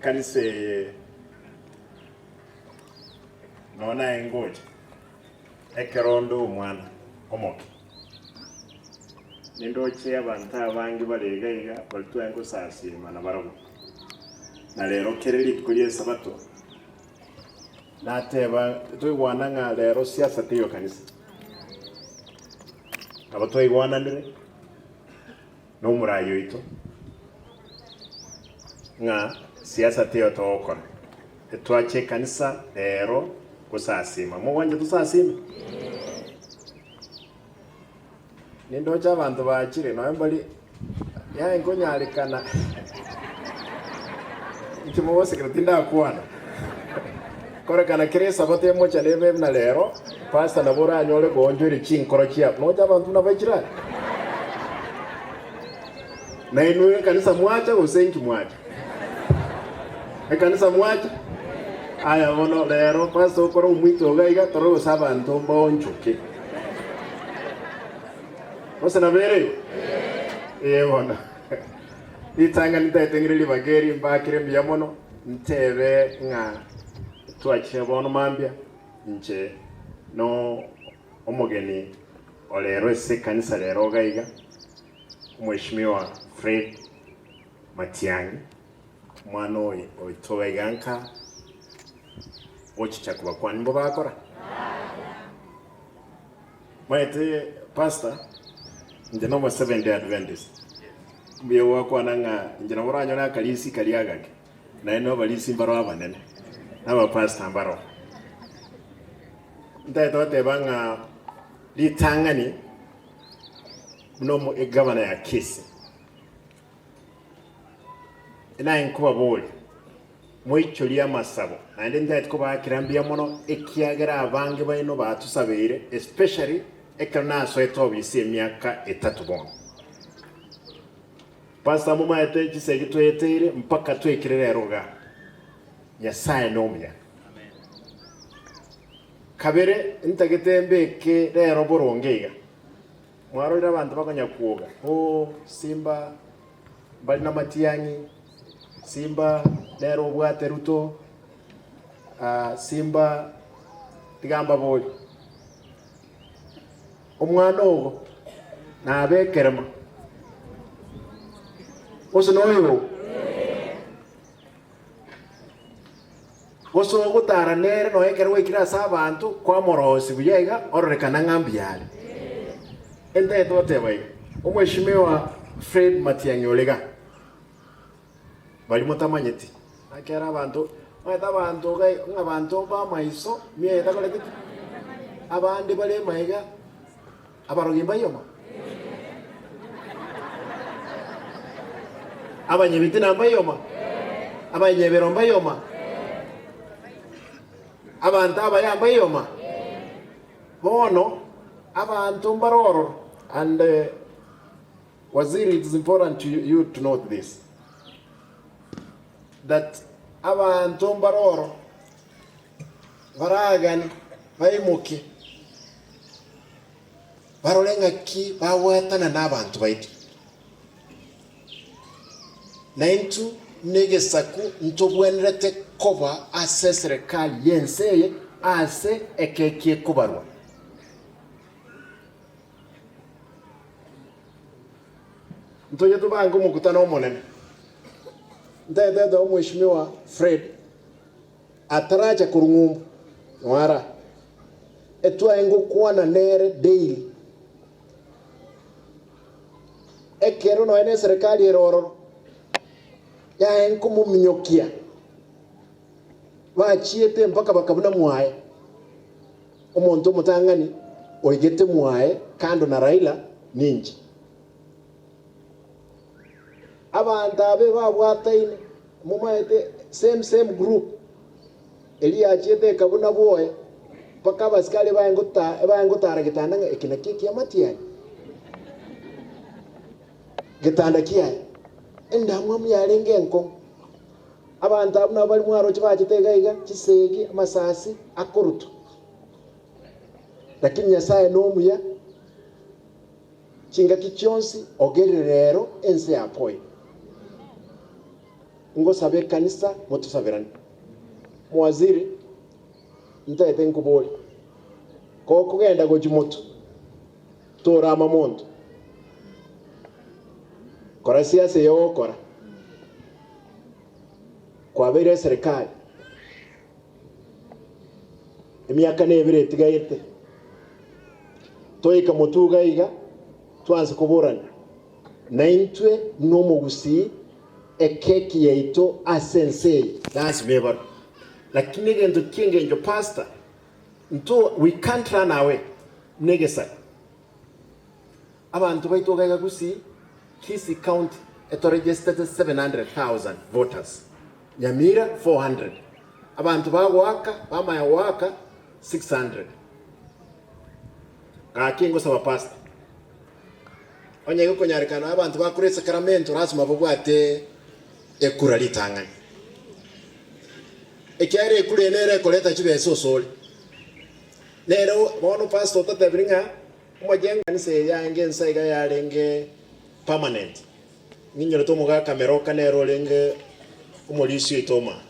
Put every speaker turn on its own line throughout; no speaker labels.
Ekanisa eye nonya naye ngocha ekero onde omwana omoke, nindoche abanto abange bare iga iga baria tware gosasiima nabarabwo. Na rero kere rituko ri'Esabato, nateba toigwana ng'a rero siasa teiyo kanisa. Nabo twaigwananire nomorai oito ng'a siasa teiyo togokora, etwache ekanisa rero gosasima. Mogwancha tosasime? Nindoche abanto bachire nonya mbari yaye nkonyarekana inche mogosekera tindakwana. Korekana kera esabato emochani ebe buna rero, pastor nabo oranyore goonchoria chinkoro chiabo. Noche abanto buna baichire aya? Nainwe ekanisa mwacha gose inki mwacha? Ekanisa mwacha? Aya bono rero pastor okore omwito iga iga torore gose abanto mbaonchoke. Gose nabo ere igo? Ee bono. Ritang'ani ntaete ng'ire ribaga eri mbakere mbuya mono, ntebe ng'a twachire bono mambia, inche no omogeni o rero ase ekanisa rero iga iga, Omweshimiwa Fred Matiang'i, omwana oyo oito iga iga nka ochicha kobakwania nigo bakora. Maete pastor, inche nomo Seventh Day Adventist, mbuya gwakwana ng'a inche nabo oranyore akarisi karia agake, naende abarisi mbaro abanene, na abapastor mbaro. Ntagete goteba ng'a ritang'ani buna omo egavana ya Kisii, naye nkobaboria, moichorie amasabo, naende ntagete kobaakera mbuya mono, ekiagera abange baino batosabeire, especially ekero nasoete obisi emiaka etato bono. Pastor momaete chisegi tweteire mpaka twekire rero igaa. Nyasaye nomuya. Kabere ntagete mbeke rero boronge iga. Mwarorire abanto bakonya kwoga, oh Simba mbari namatiang'i, Simba nere obwate Ruto, ah Simba tiga mbabori. Omwana ogo nabe ekerema, gose noyo ogo? Gose ogotara nere nonya ekero gwaikire ase abanto, kwamorosia buya iga, ororekana ng'a mbuya are. Entagete goteba iga, Omweshimiwa Fred Matiang'i ore iga, baria motamanyeti, ekero abanto, omanyete abanto iga ng'a abanto b'amaiso mioyo etakoreti ki? Abande bare maiga, abarogi mbayoma? Abanyabitina mbayoma? Abanyebero mbayoma? Abanto abaya mbayoma? Bono abanto mbare ororo and Waziri it is important to you to note this that abanto mbare ororo baragane baimoke barore ng'aki bagwatana nabanto baito. Naintwe negesaku ntobwenerete koba ase eserekari y'ense eye ase ekeki ekobarwa. Ntoche tobange omokutano omonene. Ntaetete omweshimiwa Fred ataracha korwa ng'umbu noara etwaye ngokwana nere daily. Ekero nonya neserekari ere ororo, yaye nkomominyokia, bachiete mpaka bakabuna mwaye. Omonto omotang'ani oigete mwaye kando na Raila ninche. Abanto abe babwataine, momaete same same group eria yachiete ekabuna bwoye mpaka abasikari baye ngotara getanda ng'a eke nakio ekiamatiani. Getanda kiaye, endamwamu yarenge enkong'u. Abanto abwo nabo baria mwaroche bachete iga iga, chisegi, amasasi akorutwa. Lakini Nyasaye nomuya chingaki chionsi, ogerire rero ense ya Poi. Ngosabe ekanisa motosaberane. Mowaziri, ntaete nkobore, Gokogenda gochia motwe, torama monto. Kora siasa eye ogokora. Kwabeire eserekari emiaka nebere etigaete, toika motwe iga iga, twanse koborania. Naintwe nomogusii ekeki yaito ase ense eye lasima ebarwe. Lakini egento ki'engencho pastor, nto we can't run away buna egesaku. Abanto baito iga iga Gusii, Kisii county etoregisterete 700,000 voters, Nyamira 400, abanto bagoaka bamanya goaka 600. Gaki ngosaba pastor. Onye gekonyarekana abanto bakore esakramento lasima babwate ekura ritang'ani, ekiagera ekura eye nere ekoreta chibesa osore. Nere bono pastor otatebiri ng'a omojengo ekanisa eye yange ensa iga yarenge permanent, ng'inyorete omogaka Meroka nere orenge omorisia oito omwana.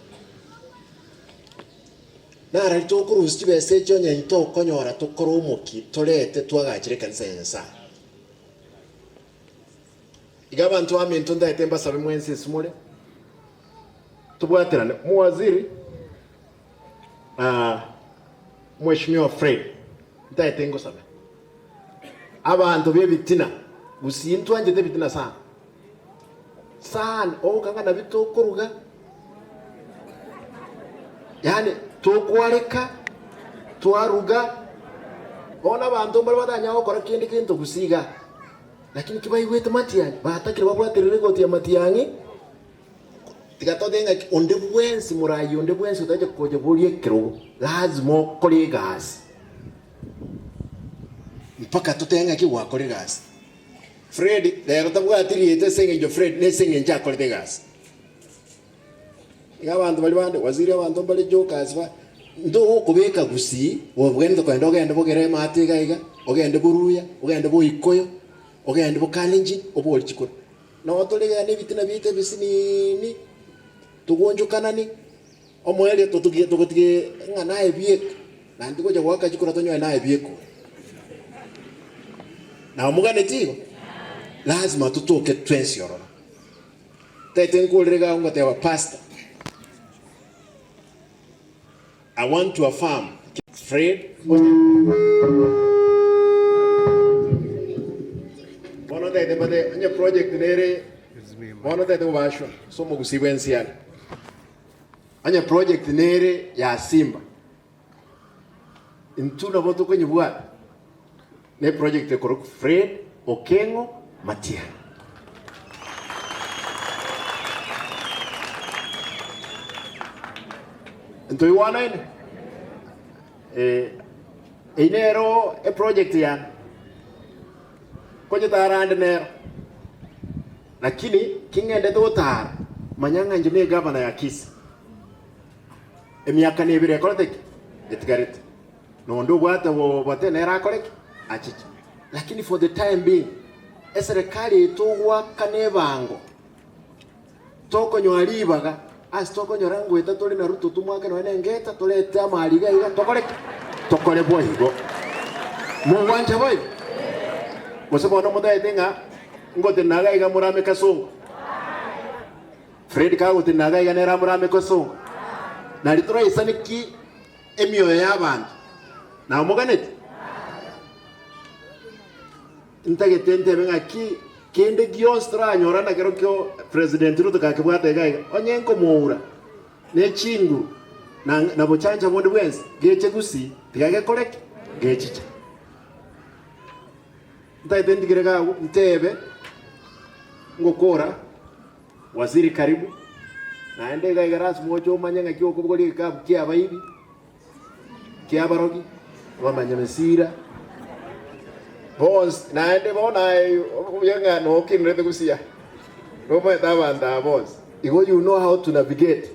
Narari tokorusia chibesa echi onye intokonyora tokore omoki torete twagachire ekanisa ya Nyasae. Iga abanto baminto ntaete mbasabe mwensi ase more, tobwaterane. Omowaziri, Mweshimiwa Fred, ntaete ngosabe. Abanto b'ebitina, gusii ntwanchete ebitina sana sana, ogokanga nabio tokoruga, yaani tokwareka, twaruga, bono abanto mbare batanyare gokora kende gento gusii igaa, lakini kibaigwete matiang'i, batakire babwaterere egoti ya matiang'i, tiga totebe ng'aki onde bwensi morayi onde bwensi otache kocha boria ekerogo, lazima okore egasi. Mpaka totebe ng'aki gwakora egasi. Fred rero tabwati rieta ase eng'encho Fred nese eng'encho akorete egasi. Iga abanto baria bande waziri abanto mbare jokers ba ntogokobeka gusii obwenerete kogenda ogende bogere emate iga iga, ogende boruya, ogende boikoyo, ogende bokalenjin, obori chikura. Noo tore iga na ebitina biaito ebisiniini, togonchokanani, omoerio totogie togotige ng'a naye bieka, naende tigocha goaka chikura tonyore naye bieka ore. Namoganeti igo? Lazima totoke twensi ororo. Taete nkorire iga ngoteba pastor, I want to affirm Fred Bono ntaete mbate onye project nere bono ntaete kobashwa ase omogusii bwensi are. Onye project nere ya Simba intwe nabo tokonyebwata ne project ekorokwa Fred Okengo Matiang'i. Ntoigwanaine? Eh, eyio nero eproject yane, konyetara ande nero, lakini king'endete gotara, manya ng'a inche ne egavana ya Kisii. Emiaka nebere ekorete ki? Etigarete. Na onde obwate obote nere akore ki? Achiche. Lakini for the time being, eserekari eye togoakana ebango, tokonyora ribaga, ase tokonyora ngoeta tore na Ruto tomwake nonya na engeta, torete amari iga iga, tokore ki? Tokore boigo. Mogwancha boigo? Gose bono motaete ng'a ngotenena iga iga morame kasongo? Fred kagotenena iga iga nere amorame kasongo? Nari toraisane ki emioyo y'abanto? Namoganeti? Ntagete ntebe ng'aki kende gionsi toranyora nakerokio President Ruto kakebwate iga iga, onye nkomoura ne chinguru na na bochancha bonde bwensi, geche gusii tiga gekore ki? Gechiche. Ntagete ntigere iga agwo ntebe ngokora Waziri karibu, naende iga iga lasima oche omanye ng'aki okobogoria egekabu kia abaibi. Kiabarogi, abamanyamesira, bonsi, naende bono aye obuya ng'a nokinerete gusii aa, nomanyete abanto aba bonsi. Igo you know how to navigate.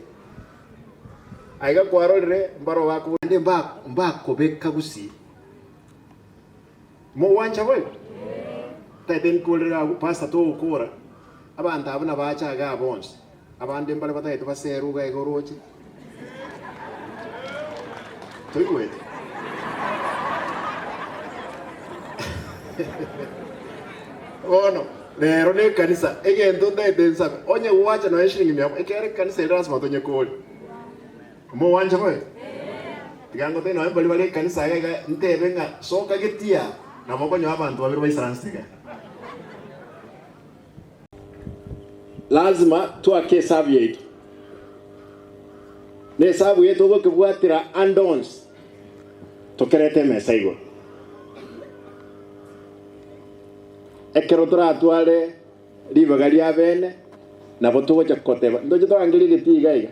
Aiga kwarorire mbaro bakobo naende mbakobeka gusii. Mogwancha boigo? Tagete nkorere agwo pastor togokora, abanto abwo nabache igaa bonsi. Abande mbare batagete baserwe iga iga oroche. Toigwete? Bono, rero na ekanisa, egento ntagete nsabe, onye gwacha nonya eshilingi mia moja, ekero ekanisa ere lasima tonyekore. Mogwancha bobe? Tiga ngotebie nonya mbaria bare ekanisa iga iga ntebe ng'a soka getia nabo okonyora abanto babere baisaransete iga. Lazima twake esabu yaito. Na esabu eye togokebwatera ande onsi, tokerete emesa igoro. Ekero toratware ribaga ria bene, nabo togocha goteba, ntoche torangerie egetii iga iga,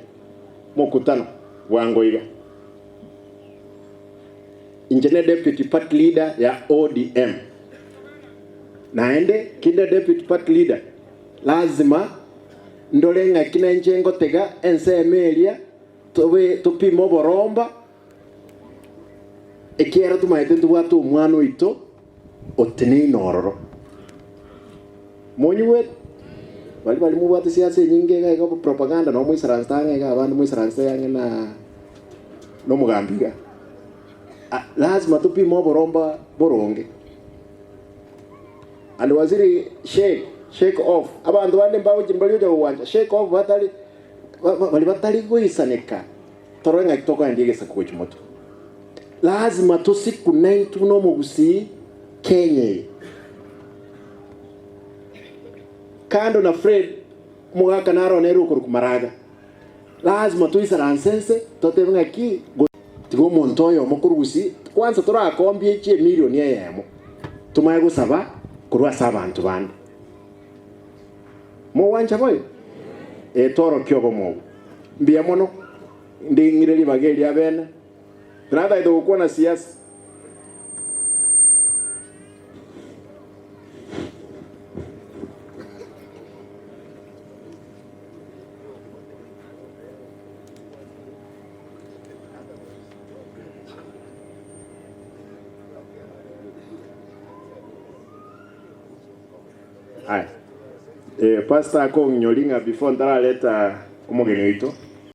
mokutano bwango iga. Inche ne deputy party leader ya ODM. Naende kinde deputy party leader, lazima ndore ng'aki nainche ngotega ensemo eria tobe topime oboromba, ekiagera tomaete ntobwate omwana oito oteneine ororo. Monyigwete? Baria baria mobwate siasa enyinge iga iga propaganda nabo moisaransete ang'e iga abande moisaransete ang'e na nomogambi iga. Lazima topime oboromba boronge. And waziri shake, shake off. Abanto bande mbagochi mbari gocha gogwancha, shake off batari baria batari goisaneka torore ng'aki tokoendia egesaku gochia motwe. Lazima tosikune intwe buna omogusii Kenya eye. Kando na Fred omogaka naro nere okorokwa Maraga. Lazima toisaranse nse totebe ng'aki tiga omonto oyomo korwa gusii kwanza torakombie chiemilioni eyemo tomanye gosaba korwa ase abanto bande. Mogwancha boigo? Ee, tworokia obomo obwo. Mbuya mono, nding'ire ribaga eria bene. Tinatagete gokwana siasa. Aya, eh, pastor akong'inyori ng'a before ntarareta omogeni oito.